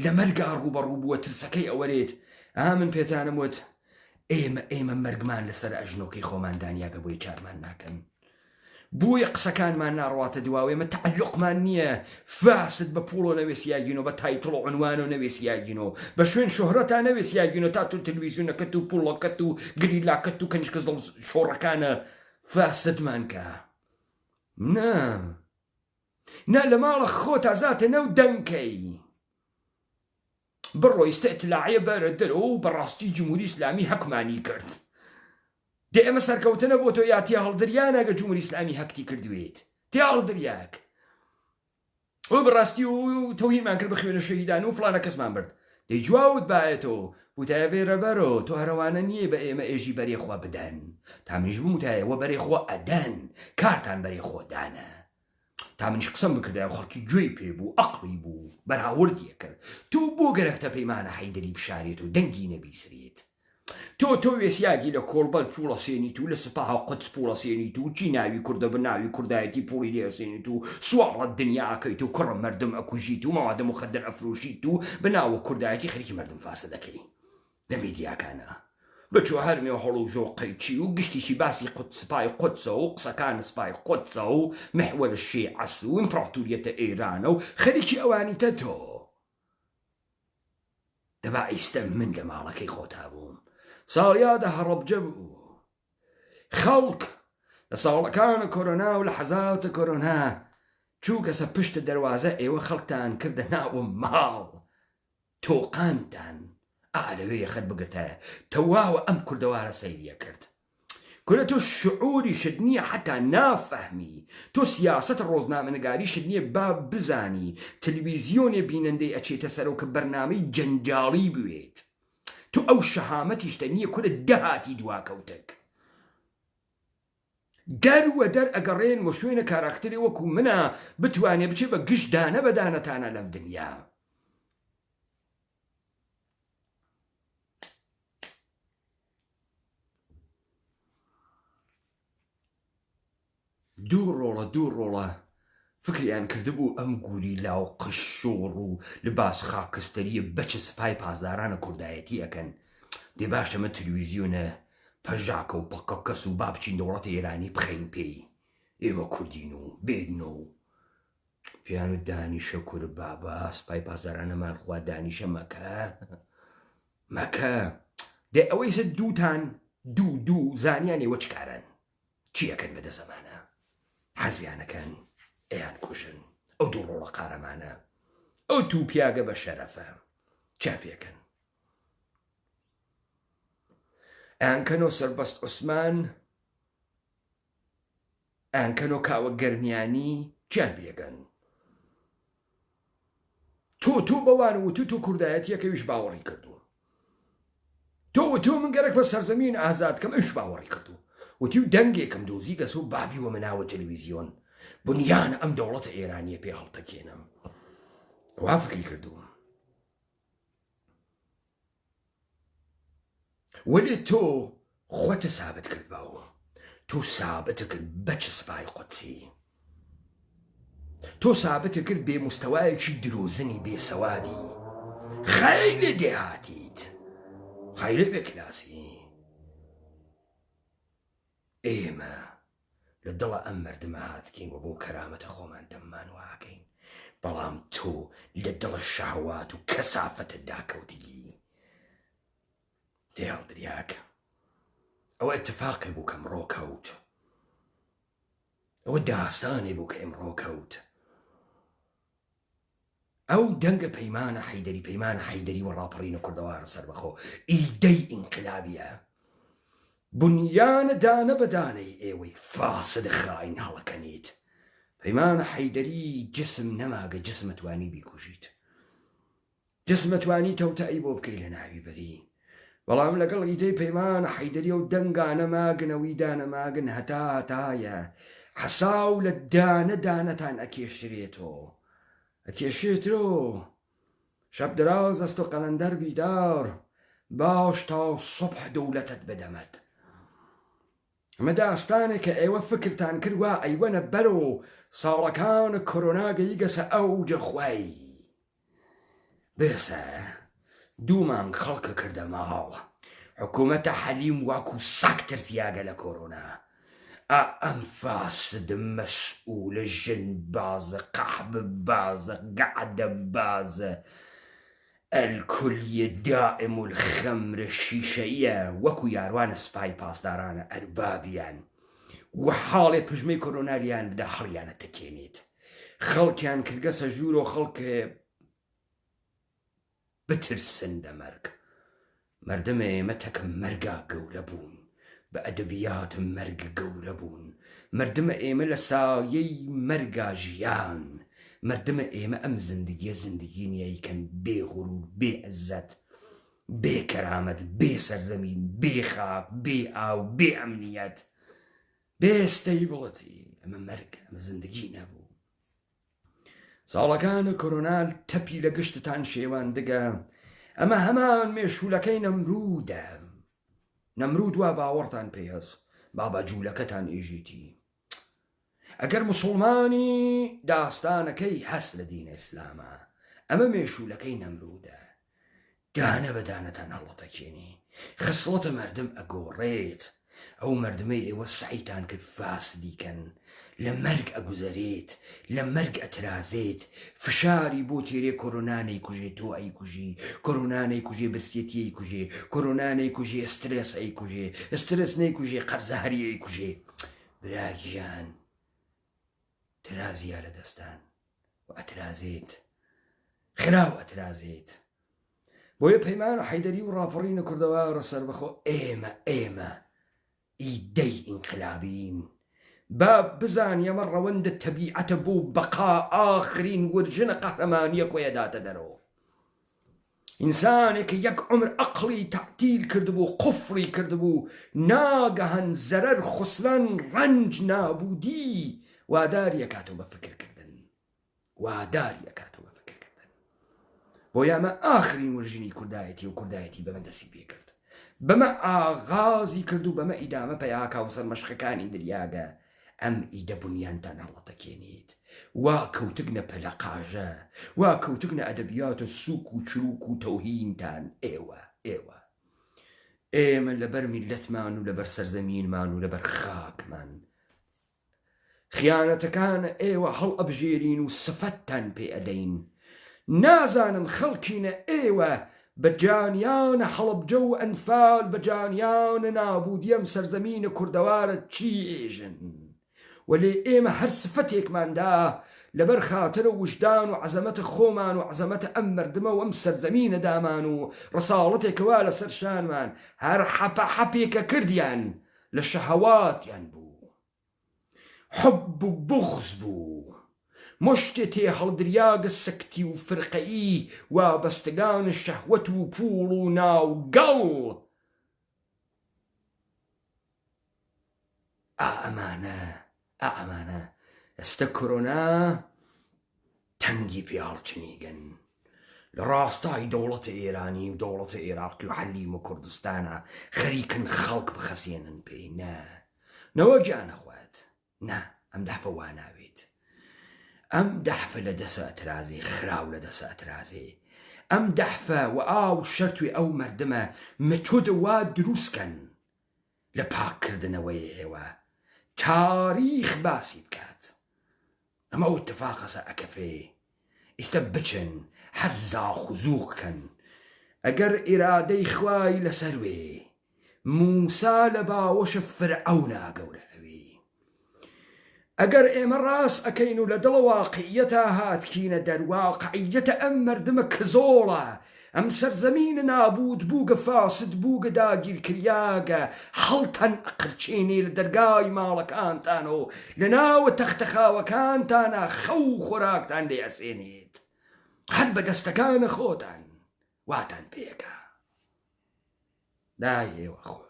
لە مەرگا ڕووبەڕوو بووە ترسەکەی ئەوەرێت ئا من پێتانم وت ئێمە ئێمە مەرگمان لەسەر ئەژنۆکەی خۆمان دانیاگە بۆیە چارمان ناکەن. بۆیە قسەکانمان ناڕواتە دواوە ئێمە تەعەلوقمان نییە فاسد بە پوڵۆ نەوێسیاگینۆ بە title و عنوانۆ نەوێسیاگینۆ بە شوێن شۆهرەتا نەوێسیاگینۆ تا تۆ تەلویزیۆنەکەت و پوڵەکەت و گریلاکەت و کەنیشکە زڵ شۆڕەکانە فاسدمان کە نا نا لە ماڵە خۆتا زاتە نەو دەنکەی بڕۆ ئیستە ئیتلاعیە بەرە دەرەوە و بەڕاستی جمهوری ئیسلامی هەکمانی کرد دە ئێمە سەرکەوتنە بۆ تۆ یا تێهەڵدریانە گە جمهوری ئیسلامی هەکتی کردوێت تێهەڵدریاک ئەو بەڕاستی و تەوهینمان کرد بە خوێنە شەهیدان و فڵانە کەسمان برد دەی جواوت بایەتەوە وتایە بێرە بەرۆ تۆ هەرەوانە نییە بە ئێمە ئێژی بەرێ خوا بدەن تا منیش بووم وتایە وە بەرێ خۆ ئەدەن کارتان بەرێ خۆ دانە تا منیش قسەم بکردایە و خەڵکی گوێی پێ بوو ئەقڵی بوو بەراوردی ئەکرد تۆ بۆ گەرەکتە پەیمانە حەیدەری بشارێت و دەنگی نەبیسرێت تۆ تۆ وێسیاگی لە کۆڵبەر پوڵەسێنیت و لە سپاها قودس پوڵەسێنیت و چی ناوی کوردە بە ناوی کوردایەتی پوڵی لێ ئەسێنیت و سواڵە دنیا ئەکەیت و کوڕە مەردم ئەکوژیت و مەوادە موخەدر ئەفرۆشیت و بە ناوە کوردایەتی خەریکی مەردم فاسد ئەکەی لە میدیاکانا بچۆ هەرمێ و هەڵوژۆ قەیچی و گشتیشی باسی قودس سپای قودسە و قسەکان سپای قودسە و محوەر شیعەس و ئیمپراتوریەتە ئێرانە و خەریکی ئەوانیتە تۆ دەبا ئیستە من لە ماڵەکەی خۆتا بووم ساڵیادە هەڕەبجە بوو خەڵک لە ساڵەکانە کۆرۆنا و لە حەزاتە کۆرۆنا چووکەسە پشتە دەروازە ئێوە خەڵکتان کردە ناوم ماڵ تۆقاندتان ئا لەوێ یەخەت بگرتایە تەواوە ئەم کوردەوارە سەیری ئەکرد. کورە تۆ شعوریشت نیە حەتا نافەهمی تۆ سیاسەت ڕۆزنامەنگاریشت نیە با بزانی تلویزیۆنێ بینەندەی ئەچێتە سەرەوە کە بەرنامەی جەنجاڵی بوێت تۆ ئەو شەهامەتیشتە نیە کورە دەهاتی دواکەوتگ دەر وە دەر ئەگەڕێن وە شوێنە کاراکتەرێ وەکو منە بتوانێ بچێ بە گشت دانە بە دانەتانە لەم دنیا. دوو ڕۆڵە دوو ڕۆڵە فکریان کردبوو ئەم گوریلا و قششۆڕ و لباس خاکستەریە بەچ سپای پاسدارانە کوردایەتی ئەکەن دێ باش ئەمە تلویزیۆنە پەژاکە و پەکەکەس و با بچین دەوڵەتی ئێرانی بخەین پێی ئێمە کوردین و بێنەوە و پێیان و دانیشە کورە بابا سپای پاسدارانەمان خوا دانیشە مەکە مەکە دێ ئەوەی سە دووتان دوو دوو زانیان ئێوە چ کارن چی ئەکەن بە دەزەمانە حەزیانەکەن ئەیان کوژن ئەو دوو ڕۆڵە قارەمانە ئەو دوو پیاگە بە شەرەفە چیان پێکەن ئەیانکەنۆ سەربەست عوسمان ئەیانکەنۆ کاوە گەرمیانی چیان پێکەن تۆ تۆ بەوان وتو تۆ کوردایەتیەکەویش باوەڕی کردووە تۆ وتو من گەرەک بە سەرزەمین ئازاد کەم ئەویش باوەڕی کردو وتی و دەنگێکم دۆزی گەس و بابی وە مناوە تەلویزیۆن بنیانە ئەم دەوڵەتە ئێرانیە پێ هەڵتەکێنم وا فکری کردووە وەلێ تۆ خۆتە سابت کرد باوە تۆ سابتە کرد بەچ سپای قودسی تۆ سابتە کرد بێ مستەوایەکی درۆزنی بێ سەوادی خەیلێ دێهاتیت خەیلێ بێ کلاسی ئێمە لە دڵە ئەم مەردمە هاتکین و بۆ کەرامەتە خۆمان دەممان واکەین بەڵام تۆ لە دڵە شەهوات و کەسافەتە داکەوتگی تێهەڵدریاک ئەوە اتفاقێ بوو کە ئەمڕۆ کەوت ئەوە داستانێ بوو کە ئمڕۆ کەوت ئەو دەنگە پەیمانە حەیدەری پەیمانە حەیدەری و ڕاپەڕینە کوردەوارە سەربەخۆ ئیدەی ئینقلابیە بنیانە دانە بە دانەی ئێوەی فاسد خاین هەڵەکەنیت پەیمانە حەیدەری جسم نەماگە جسمە توانی بیکوژیت جسمە توانی تەوتەئی بۆ بکەی لە ناوی بەری بەڵام لەگەڵ ئیدەی پەیمانە حەیدەری ئەو دەنگانە ماگن ئەو ئیدانە ماگن هەتا هەتایە حەساو لە دانە دانەتان ئەکێشرێتۆ ئەکێشێترۆ شەب دراز است و قەلەندەر بیدار باش تا صبح دولتت بدەمەت ئەمە داستانێکە ئێوە فکرتان کرد وا ئەیوەنە بەرۆ ساڵەکان کۆرۆنا گەیگەسە ئەوجە خوای بێسە دوو مانگ خەڵکە کردە ماڵ حکوومەتە حەلیم واکو سەگ ترسیاگە لە کۆرۆنا ئا ئەم فاسد مەسئولە ژن بازە قەحب بازە گەعدە بازە الکلیە دائم الخمر شیشەییە وەکو یاروانە سپای پاسدارانە ئەربابیان وە حاڵێ پژمەی کۆرۆنا لیان بدا هەڵیانە تەکێنێت خەڵکیان کردگەسە ژوورۆ خەڵکێ بترسن لە مەرگ مەردم ئێمە تەک مەرگا گەورە بوون بە ئەدەبیات مەرگ گەورە بوون مەردم ئێمە لە سایەی مەرگا ژیان مەردم ئێمە ئەم زندگیە زندگی نیە ئەیکەن بێ غرور بێ عزەت بێ کەرامەت بێ سەرزەمین بێ خاک بێ ئاو بێ ئەمنیەت بێ stability ئەمە مەرگ ئەمە زندگی نەبوو ساڵەکان کۆرۆنا تەپی لە گشتتان شێواندگە ئەمە هەمان مێشولەکەی نەمرودە نەمرود وا باوەڕتان پێ هەست بابا جوولەکەتان ئێژیتی ئەگەر مسلمانی داستانەکەی هەست لە دینە ئیسلامە ئەمە مێشولەکەی نەمرودە دانە بە دانەتان هەڵەتەکێنی خسڵەتە مەردم ئەگۆڕێت ئەو مەردمەی ئێوە سەعیتان کرد فاسدی کەن لە مەرگ ئەگوزەرێت لە مەرگ ئەترازێت فشاری بۆ تێرێ کۆرۆنا نەیکوژێ تۆ ئەیکوژی کۆرۆنا نەیکوژێ برسێتی ئەیکوژێ کۆرۆنا نەیکوژێ سترێس ئەیکوژێ سترێس نەیکوژێ قەرزاری ئەیکوژێ برا گیان ترازیا لە دەستان و ئەترازێت خراو ئەترازێت بۆیە پەیمان حەیدەری و ڕاپەڕینە کوردەوارە سەربەخۆ ئێمە ئێمە. ئیدەی ئینقلابین. با بزانی ئەمە ڕەوەندە تەبیعەتە بۆ بەقا ئاخرین ورژنە قەهرەمانیە خۆی ئەداتە دەرۆ. ئینسانێک کە یەک عومر ئەقڵی تەعتیل کردبوو قفڵی کردبوو ناگەهان زەرەر خسران ڕەنج نابودی واداری ئەکاتەوە بە فکر کردن واداری ئەکاتەوە بە فکر کردن بۆیە ئەمە ئاخرین ورژنی کوردایەتی و کوردایەتی بەمە دەسی پێکرد بەمە ئاغازی کرد و بەمە ئیدامە پەیاکا و سەرمەشقەکانی دریاگە ئەم ئیدە بنیانتان هەڵەتەکێنیت وا کەوتگنە پەلەقاژە وا کەوتگنە ئەدەبیاتە سوک و چروک و تەوهینتان ئێوە ئێوە ئێمە لەبەر میلەتمان و لەبەر سەرزەمینمان و لەبەر خاکمان خیانەتەکان ئێوە هەڵئەبژێرین و سفەتتان پێ ئەدەین. نازانم خەڵکینە ئێوە بە جانیانە هەڵەبجە و ئەنفال بە جانیانە نابودی ئەم سەرزەمینە کوردەوارە چی ئێژن؟ وەلێ ئێمە هەر سفەتێکمان دا لەبەر خاترە وژدان و عەزەمەتە خۆمان و عەزەمەتە ئەم مەردمە و ئەم سەرزەمینە دامان و ڕەساڵەتێکەوا لەسەر شانمان هەر حەپە حەپێکە کردیان لە شەهەواتیان بوو. حوب و بوغز بوو. مشتێ تێهەڵدریاگە سەکتی و فرقەیی وابەستگان شەهوەت و پووڵ و ناوگەڵ. ئا ئەمانە، ئا ئەمانە ئێستە کۆرۆنا تەنگی پێ هەڵچنیگن. لە ڕاستای دەوڵەتە ئێرانی و دەوڵەتە ئێراقی و حەلیم و کوردستانا خەریکن خەڵک بخەسێنن پێی. نە. نەوە گیانە خوەت. نا ئەم دەحفە وا ناوێت. ئەم دەحفە لە دەسە ئەترازێ خراو لە دەسە ئەترازێ. ئەم دەحفە وە ئاو شەرتوێ ئەو مەردمە متود وا دروس کەن لە پاک کردنەوەێ ئێوە تاریخ باسی بکات. ئەمە ئەو اتفاقەسە ئەکەفێ ئیستە بچن هەر زاخ و زوق کەن ئەگەر ئیرادەی خوای لەسەر وێ موسا لە باوەشە فرعەونا گەورە ئەوی ئەگەر ئێمە ڕاس ئەکەین و لە دڵ واقعیەتا هاتکینە دەر واقعیەتە ئەم مەردمە کزۆڵە ئەم سەرزەمینە نابوود بووگە فاسد بووگە داگیرکریاگە هەڵتان ئەقرچێنێ لە دەرگای ماڵەکانتان و لە ناوە تەختەخاوەکانتانا خەو و خۆراکتان لێ ئەسێنێت هەر بە دەستەکانە خۆتان واتان پێ ئەکا لای ئێوە خۆش.